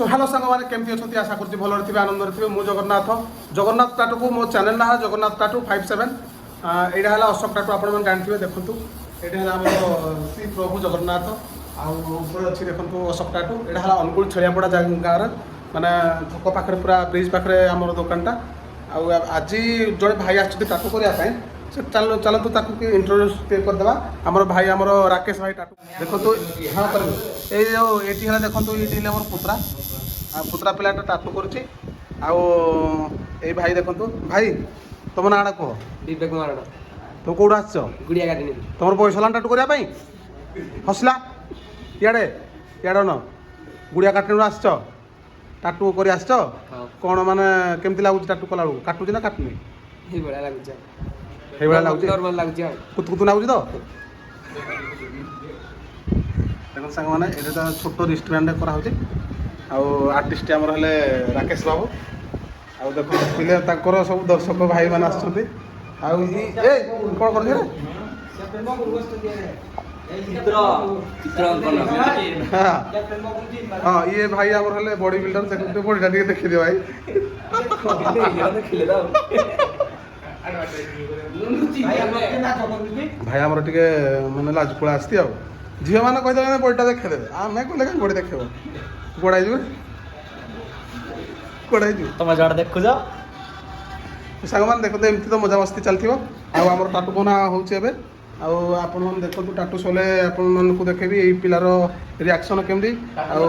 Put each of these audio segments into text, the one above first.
Show hello ସାଙ୍ଗମାନେ, କେମିତି ଅଛନ୍ତି? ଆଶା କରୁଛି ଭଲରେ ଥିବେ, ଆନନ୍ଦରେ ଥିବେ। ମୁଁ ଜଗନ୍ନାଥ, ଜଗନ୍ନାଥ ଟାଟୁକୁ। ମୋ ଚ୍ୟାନେଲ୍ ନାଁ ଜଗନ୍ନାଥ ଟାଟୁ 57। ଏଇଟା ହେଲା ଅଶୋକ ଟାଟୁ, ଆପଣମାନେ ଜାଣିଥିବେ। ଦେଖନ୍ତୁ, ଏଇଟା ହେଲା ଆମର ଶ୍ରୀ ପ୍ରଭୁ ଜଗନ୍ନାଥ ଆଉ ଉପରେ ଅଛି ଦେଖନ୍ତୁ ଅଶୋକ ଟାଟୁ। ଏଇଟା ହେଲା ଅନୁଗୁଳ ଛେଳିଆପଡ଼ା ଗାଁର, ମାନେ ଛକ ପାଖରେ, ପୁରା ବ୍ରିଜ୍ ପାଖରେ ଆମର ଦୋକାନଟା। ଆଉ ଆଜି ଜଣେ ଭାଇ ଆସିଛନ୍ତି ଟାଟୁ କରିବା ପାଇଁ। ସେ ଚାଲନ୍ତୁ, ତାକୁ କି ଇଣ୍ଟ୍ରୋଡ୍ୟୁସ୍ ଟିକେ କରିଦେବା। ଆମର ଭାଇ, ଆମର ରାକେଶ ଭାଇ ଟାଟୁ ଦେଖନ୍ତୁ। ହଁ, କରିବେ। ଏଇ ଯେଉଁ ଏଇଠି ହେଲା ଦେଖନ୍ତୁ, ଏଇଠି ହେଲା ଆମର ପୁତୁରା। ଆଉ ପୁତୁରା ପିଲାଟା ଟାଟୁ କରୁଛି। ଆଉ ଏଇ ଭାଇ ଦେଖନ୍ତୁ। ଭାଇ, ତମ ନାଁଟା କୁହ। ବିବେକ ମହାରଣା। ତମେ କୋଉଠୁ ଆସିଛ? ଗୁଡ଼ିଆ କାଟିନି। ତମର ବୟସ ହେଲାଣି ଟାଟୁ କରିବା ପାଇଁ? ହସିଲା। ଇଆଡ଼େ ଇଆଡ଼େ ନ ଗୁଡ଼ିଆ କାଟଣିରୁ ଆସିଛ, ଟାଟୁ କରି ଆସିଛ? ହଁ। କ'ଣ ମାନେ କେମିତି ଲାଗୁଛି ଟାଟୁ କଲା ବେଳକୁ? କାଟୁଛି ନା କାଟୁନି? ଏଇଭଳିଆ ଲାଗୁଛି ଆଉ। ସେଇଭଳିଆ ଲାଗୁଛି? ନର୍ମାଲ ଲାଗୁଛି ଆଉ। କୁତୁ କୁତୁ ଲାଗୁଛି ତ? ଦେଖନ୍ତୁ ସାଙ୍ଗମାନେ, ଏଇଟା ତ ଛୋଟ ରେଷ୍ଟୁରାଣ୍ଟ କରାହେଉଛି ଆଉ ଆର୍ଟିଷ୍ଟ ଆମର ହେଲେ ରାକେଶ ବାବୁ। ଆଉ ଦେଖନ୍ତୁ ପିଲା, ତାଙ୍କର ସବୁ ଦର୍ଶକ ଭାଇମାନେ ଆସୁଛନ୍ତି। ଆଉ ଏ କ'ଣ କରୁଛି ରେ? ଚିତ୍ର ଚିତ୍ର ଅଙ୍କନ। ହଁ, ଇଏ ଭାଇ ଆମର ହେଲେ ବଡି ବିଲ୍ଡର। ଦେଖନ୍ତୁ, ବଡିଟା ଟିକେ ଦେଖିଦିଅ ଭାଇ। ଦେଖିଲେ ତ। ଭାଇ ଆମର ଟିକେ ମାନେ ଲାଜକୁଳା ଆସିଛି। ଆଉ ଝିଅମାନେ କହିଦେବେ ବଡିଟା ଦେଖେଇଦେବେ, ଆମେ କହିଲେ କାହିଁ ବଡି ଦେଖେଇବ? କୁଆଡ଼େ ହେଇଯିବ, କୁଆଡ଼େ ହେଇଯିବ? ତମେ ଯୁଆଡ଼େ ଦେଖୁଛ। ସାଙ୍ଗମାନେ ଦେଖନ୍ତୁ, ଏମିତି ତ ମଜାମସ୍ତି ଚାଲିଥିବ। ଆଉ ଆମର ଟାଟୁ ବନା ହେଉଛି ଏବେ। ଆଉ ଆପଣମାନେ ଦେଖନ୍ତୁ, ଟାଟୁ ସଲେ ଆପଣମାନଙ୍କୁ ଦେଖେଇବି ଏଇ ପିଲାର ରିଆକ୍ସନ୍ କେମିତି ଆଉ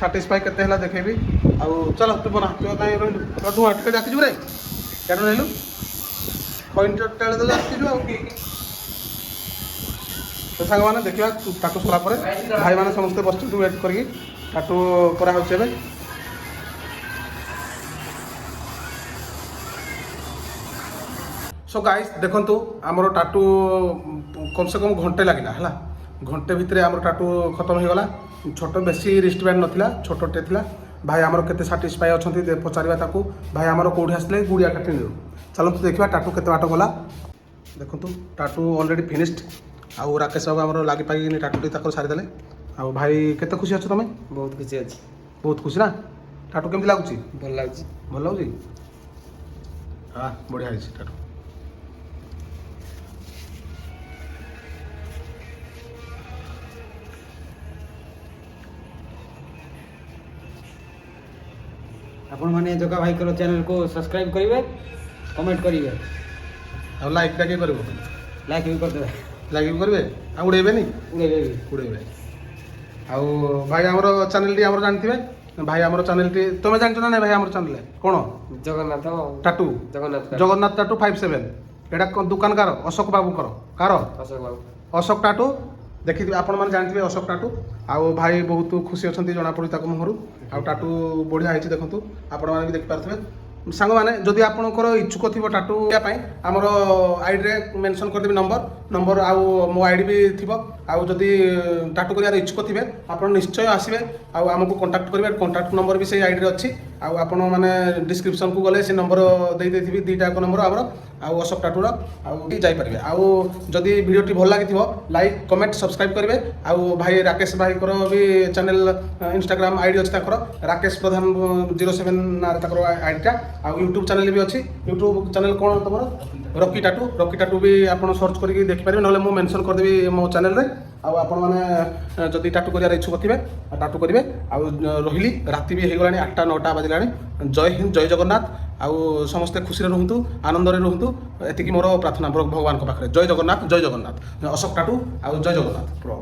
ସାଟିସ୍ଫାଇ କେତେ ହେଲା ଦେଖେଇବି। ଆଉ ଚାଲ, ତୁ ବନା। ତୁ କାହିଁ ରହିଲୁ? ତୁ ଟିକେ ଡାକିଯିବୁ ରେ, କେଡ଼େ ରହିଲୁ? ପଏଣ୍ଟ ତ ଆସିଯିବୁ। ଆଉ ତ ସାଙ୍ଗମାନେ ଦେଖିବା, ଟାଟୁ ସରିଲା ପରେ ଭାଇମାନେ ସମସ୍ତେ ବସିଛନ୍ତି ୱେଟ୍ କରିକି। ଟାଟୁ କରାହେଉଛି ଏବେ। ସୋ ଗାଇସ୍, ଦେଖନ୍ତୁ, ଆମର ଟାଟୁ କମ୍ ସେ କମ୍ ଘଣ୍ଟେ ଲାଗିଲା ହେଲା। ଘଣ୍ଟେ ଭିତରେ ଆମର ଟାଟୁ ଖତମ ହେଇଗଲା। ଛୋଟ, ବେଶୀ ରିଷ୍ଟ ବ୍ୟାଣ୍ଡ ନଥିଲା, ଛୋଟଟେ ଥିଲା। ଭାଇ ଆମର କେତେ ସାଟିସ୍ଫାଇ ଅଛନ୍ତି ପଚାରିବା ତାକୁ। ଭାଇ ଆମର କେଉଁଠି ଆସିଲେ? ଗୁଡ଼ିଆ କାଟିଣିରୁ। ଚାଲନ୍ତୁ ଦେଖିବା ଟାଟୁ କେତେ ବାଟ ଗଲା। ଦେଖନ୍ତୁ, ଟାଟୁ ଅଲରେଡ଼ି ଫିନିଶ୍ଡ। ଆଉ ରାକେଶ ବାବୁ ଆମର ଲାଗି ପାଗିକି ଟାଟୁଟି ତାଙ୍କର ସାରିଦେଲେ। ଆଉ ଭାଇ, କେତେ ଖୁସି ଅଛ ତମେ? ବହୁତ ଖୁସି ଅଛି। ବହୁତ ଖୁସି ନା? ଟାଟୁ କେମିତି ଲାଗୁଛି? ଭଲ ଲାଗୁଛି। ଭଲ ଲାଗୁଛି? ହଁ, ବଢ଼ିଆ ହେଇଛି ଟାଟୁ। ଆପଣମାନେ ଜଗା ଭାଇଙ୍କର ଚ୍ୟାନେଲକୁ ସବସ୍କ୍ରାଇବ୍ କରିବେ, କମେଣ୍ଟ କରିବେ। ଆଉ ଲାଇକ୍ଟା କିଏ କରିବ? ଲାଇକ୍ ବି କରିଦେବେ। ଲାଇକ୍ ବି କରିବେ ଆଉ ଉଡ଼େଇବେନି? ଉଡ଼େଇବେ ବି। ଉଡ଼େଇବେ। ଆଉ ଭାଇ ଆମର ଚ୍ୟାନେଲଟି ଆମର ଜାଣିଥିବେ। ଭାଇ ଆମର ଚ୍ୟାନେଲଟି ତମେ ଜାଣିଛ ନା ନାଇଁ? ଭାଇ ଆମର ଚ୍ୟାନେଲ କ'ଣ? ଜଗନ୍ନାଥ ଟାଟୁ। ଜଗନ୍ନାଥ। ଜଗନ୍ନାଥ ଟାଟୁ 57। ଏଇଟା ଦୋକାନ କାର? ଅଶୋକ ବାବୁଙ୍କର। କାର? ଅଶୋକ ବାବୁ। ଅଶୋକ ଟାଟୁ ଦେଖିଥିବେ ଆପଣମାନେ, ଜାଣିଥିବେ ଅଶୋକ ଟାଟୁ। ଆଉ ଭାଇ ବହୁତ ଖୁସି ଅଛନ୍ତି, ଜଣାପଡ଼ୁଛି ତାଙ୍କ ମୁହଁରୁ। ଆଉ ଟାଟୁ ବଢ଼ିଆ ହେଇଛି, ଦେଖନ୍ତୁ, ଆପଣମାନେ ବି ଦେଖିପାରୁଥିବେ। ସାଙ୍ଗମାନେ, ଯଦି ଆପଣଙ୍କର ଇଚ୍ଛୁକ ଥିବ ଟାଟୁ କରିବା ପାଇଁ, ଆମର ଆଇଡ଼ିରେ ମେନସନ୍ କରିଦେବି ନମ୍ବର ନମ୍ବର ଆଉ ମୋ ଆଇଡ଼ି ବି ଥିବ। ଆଉ ଯଦି ଟାଟୁ କରିବାର ଇଚ୍ଛୁକ ଥିବେ, ଆପଣ ନିଶ୍ଚୟ ଆସିବେ ଆଉ ଆମକୁ କଣ୍ଟାକ୍ଟ କରିବେ। କଣ୍ଟାକ୍ଟ ନମ୍ବର ବି ସେଇ ଆଇଡ଼ିରେ ଅଛି। ଆଉ ଆପଣମାନେ ଡିସ୍କ୍ରିପ୍ସନ୍କୁ ଗଲେ ସେ ନମ୍ବର ଦେଇ ଦେଇଥିବି, ଦୁଇଟା ଯାକ ନମ୍ବର ଆମର ଆଉ ଅଶୋକ ଟାଟୁର, ଆଉ ଯାଇପାରିବେ। ଆଉ ଯଦି ଭିଡ଼ିଓଟି ଭଲ ଲାଗିଥିବ, ଲାଇକ୍, କମେଣ୍ଟ, ସବସ୍କ୍ରାଇବ୍ କରିବେ। ଆଉ ଭାଇ ରାକେଶ ଭାଇଙ୍କର ବି ଚ୍ୟାନେଲ୍, ଇନଷ୍ଟାଗ୍ରାମ ଆଇଡ଼ି ଅଛି ତାଙ୍କର, ରାକେଶ ପ୍ରଧାନ 07 ନାଁରେ ତାଙ୍କର ଆଇଡ଼ିଟା। ଆଉ ୟୁଟ୍ୟୁବ୍ ଚ୍ୟାନେଲ୍ ବି ଅଛି। ୟୁଟ୍ୟୁବ୍ ଚ୍ୟାନେଲ୍ କ'ଣ ତମର? ରକି ଟାଟୁ। ରକି ଟାଟୁ ବି ଆପଣ ସର୍ଚ୍ଚ କରିକି ଦେଖିପାରିବେ, ନହେଲେ ମୁଁ ମେନସନ୍ କରିଦେବି ମୋ ଚ୍ୟାନେଲ୍ରେ। ଆଉ ଆପଣମାନେ ଯଦି ଟାଟୁ କରିବାର ଇଚ୍ଛୁକ ଥିବେ, ଟାଟୁ କରିବେ। ଆଉ ରହିଲି, ରାତି ବି ହେଇଗଲାଣି, 8ଟା 9ଟା ବାଜିଲାଣି। ଜୟ ହିନ୍ଦ, ଜୟ ଜଗନ୍ନାଥ। ଆଉ ସମସ୍ତେ ଖୁସିରେ ରୁହନ୍ତୁ, ଆନନ୍ଦରେ ରୁହନ୍ତୁ, ଏତିକି ମୋର ପ୍ରାର୍ଥନା ଭଗବାନଙ୍କ ପାଖରେ। ଜୟ ଜଗନ୍ନାଥ, ଜୟ ଜଗନ୍ନାଥ। ଅଶୋକ ଟାଟୁ ଆଉ ଜୟ ଜଗନ୍ନାଥ ପ୍ରଭୁ।